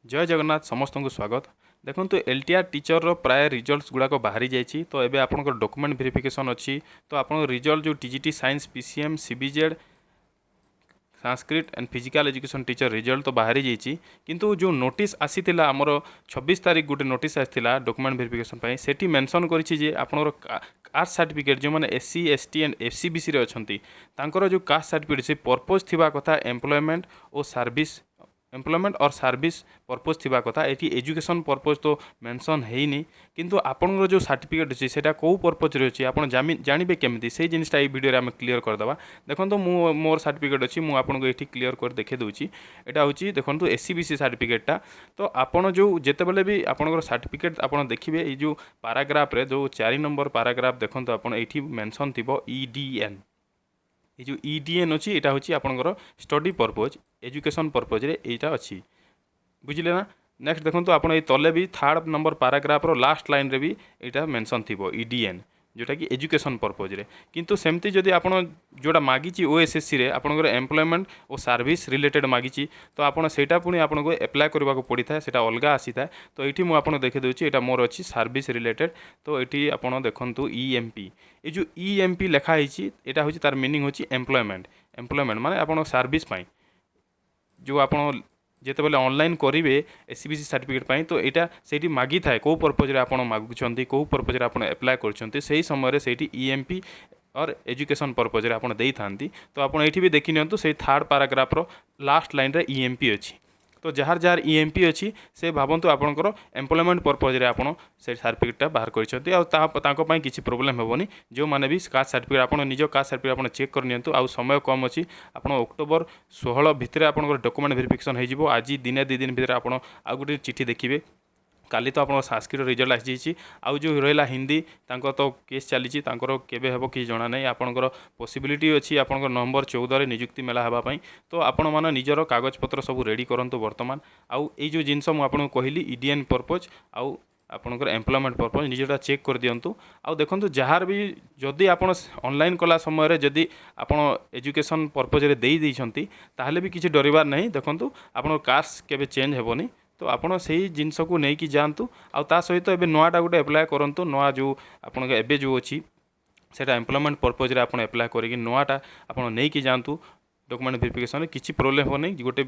ଜୟ ଜଗନ୍ନାଥ, ସମସ୍ତଙ୍କୁ ସ୍ୱାଗତ। ଦେଖନ୍ତୁ, ଏଲ୍ ଟି ଆର୍ ଟିଚର୍ର ପ୍ରାୟ ରିଜଲ୍ଟସ୍ ଗୁଡ଼ାକ ବାହାରି ଯାଇଛି। ତ ଏବେ ଆପଣଙ୍କର ଡକୁମେଣ୍ଟ ଭେରିଫିକେସନ୍ ଅଛି। ତ ଆପଣଙ୍କ ରିଜଲ୍ଟ ଯେଉଁ TGT science, PCM, CBZ, Sanskrit and physical education teacher result ତ ବାହାରି ଯାଇଛି। କିନ୍ତୁ ଯେଉଁ ନୋଟିସ୍ ଆସିଥିଲା ଆମର, 26 ତାରିଖ ଗୋଟେ ନୋଟିସ୍ ଆସିଥିଲା ଡକୁମେଣ୍ଟ ଭେରିଫିକେସନ୍ ପାଇଁ, ସେଠି ମେନସନ୍ କରିଛି ଯେ ଆପଣଙ୍କର କାଷ୍ଟ ସାର୍ଟିଫିକେଟ୍, ଯେଉଁମାନେ SC, ST and ଏସ୍ଇବିସିରେ ଅଛନ୍ତି, ତାଙ୍କର ଯେଉଁ କାଷ୍ଟ ସାର୍ଟିଫିକେଟ୍, ସେ ପର୍ପୋଜ୍ ଥିବା କଥା employment O service, employment or service purpose ଥିବା କଥା। ଏଠି ଏଜୁକେସନ୍ ପର୍ପୋଜ୍ ତ ମେନସନ୍ ହେଇନି। କିନ୍ତୁ ଆପଣଙ୍କର ଯେଉଁ ସାର୍ଟିଫିକେଟ୍ ଅଛି, ସେଇଟା କେଉଁ ପର୍ପୋଜ୍ରେ ଅଛି, ଆପଣ ଜାଣିବେ କେମିତି? ସେଇ ଜିନିଷଟା ଏଇ ଭିଡ଼ିଓରେ ଆମେ କ୍ଲିୟର୍ କରିଦେବା। ଦେଖନ୍ତୁ, ମୁଁ ମୋର ସାର୍ଟିଫିକେଟ୍ ଅଛି, ମୁଁ ଆପଣଙ୍କୁ ଏଇଠି କ୍ଲିୟର୍ କରି ଦେଖାଇ ଦେଉଛି। ଏଇଟା ହେଉଛି, ଦେଖନ୍ତୁ, ଏସ୍ଇବିସି ସାର୍ଟିଫିକେଟ୍ଟା। ତ ଆପଣ ଯେଉଁ ଯେତେବେଳେ ବି ଆପଣଙ୍କର ସାର୍ଟିଫିକେଟ୍ ଆପଣ ଦେଖିବେ, ଏଇ ଯେଉଁ ପାରାଗ୍ରାଫରେ, ଯେଉଁ 4 ନମ୍ବର ପାରାଗ୍ରାଫ ଦେଖନ୍ତୁ ଆପଣ, ଏଇଠି ମେନସନ୍ ଥିବ ଇଡିଏନ୍। ଏଇ ଯେଉଁ ଇଡିଏନ୍ ଅଛି, ଏଇଟା ହେଉଛି ଆପଣଙ୍କର ଷ୍ଟଡି ପର୍ପୋଜ୍, ଏଜୁକେସନ୍ ପର୍ପୋଜ୍ରେ ଏଇଟା ଅଛି। ବୁଝିଲେ ନା? ନେକ୍ସଟ ଦେଖନ୍ତୁ ଆପଣ, ଏଇ ତଲେ ବି ଥାର୍ଡ଼ ନମ୍ବର ପାରାଗ୍ରାଫର ଲାଷ୍ଟ ଲାଇନ୍ରେ ବି ଏଇଟା ମେନସନ୍ ଥିବ ଇଡିଏନ୍, ଯେଉଁଟାକି ଏଜୁକେସନ୍ ପର୍ପୋଜ୍ରେ। କିନ୍ତୁ ସେମିତି ଯଦି ଆପଣ ଯେଉଁଟା ମାଗିଛି ଓଏସ୍ଏସ୍ସିରେ, ଆପଣଙ୍କର ଏମ୍ପ୍ଲୟମେଣ୍ଟ ଓ ସର୍ଭିସ୍ ରିଲେଟେଡ଼୍ ମାଗିଛି, ତ ଆପଣ ସେଇଟା ପୁଣି ଆପଣଙ୍କୁ ଆପ୍ଲାଏ କରିବାକୁ ପଡ଼ିଥାଏ, ସେଇଟା ଅଲଗା ଆସିଥାଏ। ତ ଏଇଠି ମୁଁ ଆପଣଙ୍କୁ ଦେଖାଇ ଦେଉଛି, ଏଇଟା ମୋର ଅଛି ସର୍ଭିସ୍ ରିଲେଟେଡ଼୍। ତ ଏଇଠି ଆପଣ ଦେଖନ୍ତୁ, ଇଏମ୍ପି, ଏ ଯେଉଁ ଇଏମ୍ପି ଲେଖା ହେଇଛି, ଏଇଟା ହେଉଛି ତାର ମିନିଂ ହେଉଛି ଏମ୍ପ୍ଲୟମେଣ୍ଟ। ଏମ୍ପ୍ଲୟମେଣ୍ଟ ମାନେ ଆପଣ ସର୍ଭିସ୍ ପାଇଁ ଯେଉଁ ଆପଣ ଯେତେବେଳେ ଅନଲାଇନ୍ କରିବେ ଏସ୍ଇବିସି ସାର୍ଟିଫିକେଟ୍ ପାଇଁ, ତ ଏଇଟା ସେଇଠି ମାଗିଥାଏ, କେଉଁ ପର୍ପୋଜ୍ରେ ଆପଣ ମାଗୁଛନ୍ତି, କେଉଁ ପର୍ପୋଜ୍ରେ ଆପଣ ଆପ୍ଲାଏ କରୁଛନ୍ତି। ସେଇ ସମୟରେ ସେଇଠି ଇଏମ୍ପି ଅର୍ ଏଜୁକେସନ୍ ପର୍ପୋଜ୍ରେ ଆପଣ ଦେଇଥାନ୍ତି। ତ ଆପଣ ଏଇଠି ବି ଦେଖିନିଅନ୍ତୁ, ସେଇ ଥାର୍ଡ଼ ପାରାଗ୍ରାଫର ଲାଷ୍ଟ ଲାଇନ୍ରେ ଇଏମ୍ପି ଅଛି। ତ ଯାହାର ଯାହାର ଇଏମ୍ପି ଅଛି, ସେ ଭାବନ୍ତୁ ଆପଣଙ୍କର ଏମ୍ପ୍ଲୟମେଣ୍ଟ ପର୍ପୋଜ୍ରେ ଆପଣ ସେ ସାର୍ଟିଫିକେଟ୍ଟା ବାହାର କରିଛନ୍ତି। ଆଉ ତାହା ତାଙ୍କ ପାଇଁ କିଛି ପ୍ରୋବ୍ଲେମ୍ ହେବନି, ଯେଉଁମାନେ ବି କାଷ୍ଟ ସାର୍ଟିଫିକେଟ୍। ଆପଣ ନିଜ କାଷ୍ଟ ସାର୍ଟିଫିକେଟ୍ ଆପଣ ଚେକ୍ କରିନିଅନ୍ତୁ। ଆଉ ସମୟ କମ୍ ଅଛି। ଆପଣ ଅକ୍ଟୋବର 16 ଭିତରେ ଆପଣଙ୍କର ଡକୁମେଣ୍ଟ ଭେରିଫିକେସନ୍ ହେଇଯିବ। ଆଜି ଦିନେ 2 ଦିନ ଭିତରେ ଆପଣ ଆଉ ଗୋଟେ ଚିଠି ଦେଖିବେ। କାଲି ତ ଆପଣଙ୍କ ସାଂସ୍କ୍ରିଟ ରିଜଲ୍ଟ ଆସିଯାଇଛି। ଆଉ ଯେଉଁ ରହିଲା ହିନ୍ଦୀ, ତାଙ୍କର ତ କେସ୍ ଚାଲିଛି, ତାଙ୍କର କେବେ ହେବ କିଛି ଜଣା ନାହିଁ। ଆପଣଙ୍କର ପସିବିଲିଟି ଅଛି ଆପଣଙ୍କର ନଭେମ୍ବର 14ରେ ନିଯୁକ୍ତି ମେଳା ହେବା ପାଇଁ। ତ ଆପଣମାନେ ନିଜର କାଗଜପତ୍ର ସବୁ ରେଡ଼ି କରନ୍ତୁ ବର୍ତ୍ତମାନ। ଆଉ ଏଇ ଯେଉଁ ଜିନିଷ ମୁଁ ଆପଣଙ୍କୁ କହିଲି, ଇଡିଏନ୍ ପର୍ପୋଜ୍ ଆଉ ଆପଣଙ୍କର ଏମ୍ପ୍ଲୟମେଣ୍ଟ ପର୍ପୋଜ୍, ନିଜଟା ଚେକ୍ କରିଦିଅନ୍ତୁ। ଆଉ ଦେଖନ୍ତୁ, ଯାହାର ବି ଯଦି ଆପଣ ଅନଲାଇନ୍ କଲା ସମୟରେ ଯଦି ଆପଣ ଏଜୁକେସନ୍ ପର୍ପୋଜ୍ରେ ଦେଇ ଦେଇଛନ୍ତି, ତାହେଲେ ବି କିଛି ଡରିବାର ନାହିଁ। ଦେଖନ୍ତୁ, ଆପଣଙ୍କ କାଷ୍ଟ କେବେ ଚେଞ୍ଜ ହେବନି। ତ ଆପଣ ସେଇ ଜିନିଷକୁ ନେଇକି ଯାଆନ୍ତୁ। ଆଉ ତା ସହିତ ଏବେ ନୂଆଟା ଗୋଟେ ଆପ୍ଲାଏ କରନ୍ତୁ। ନୂଆ ଯେଉଁ ଆପଣଙ୍କ ଏବେ ଯେଉଁ ଅଛି, ସେଇଟା ଏମ୍ପ୍ଲୟମେଣ୍ଟ ପର୍ପୋଜ୍ରେ ଆପଣ ଆପ୍ଲାଏ କରିକି ନୂଆଟା ଆପଣ ନେଇକି ଯାଆନ୍ତୁ ଡକୁମେଣ୍ଟ ଭେରିଫିକେସନ୍ରେ। କିଛି ପ୍ରୋବ୍ଲେମ୍ ହେବନି। ଗୋଟେ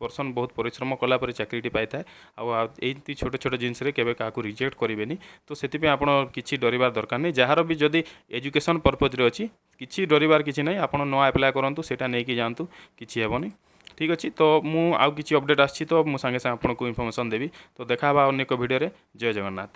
ପର୍ସନ୍ ବହୁତ ପରିଶ୍ରମ କଲା ପରେ ଚାକିରିଟି ପାଇଥାଏ। ଆଉ ଏମିତି ଛୋଟ ଛୋଟ ଜିନିଷରେ କେବେ କାହାକୁ ରିଜେକ୍ଟ କରିବେନି। ତ ସେଥିପାଇଁ ଆପଣ କିଛି ଡରିବାର ଦରକାର ନାହିଁ। ଯାହାର ବି ଯଦି ଏଜୁକେସନ୍ ପର୍ପୋଜ୍ରେ ଅଛି, କିଛି ଡରିବାର କିଛି ନାହିଁ। ଆପଣ ନୂଆ ଆପ୍ଲାଏ କରନ୍ତୁ, ସେଇଟା ନେଇକି ଯାଆନ୍ତୁ, କିଛି ହେବନି। ଠିକ୍ ଅଛି। ତ ମୁଁ ଆଉ କିଛି ଅପଡ଼େଟ୍ ଆସିଛି ତ ମୁଁ ସାଙ୍ଗେ ସାଙ୍ଗେ ଆପଣଙ୍କୁ ଇନଫର୍ମେସନ୍ ଦେବି। ତ ଦେଖା ହେବା ଅନ୍ୟ ଏକ ଭିଡ଼ିଓରେ। ଜୟ ଜଗନ୍ନାଥ।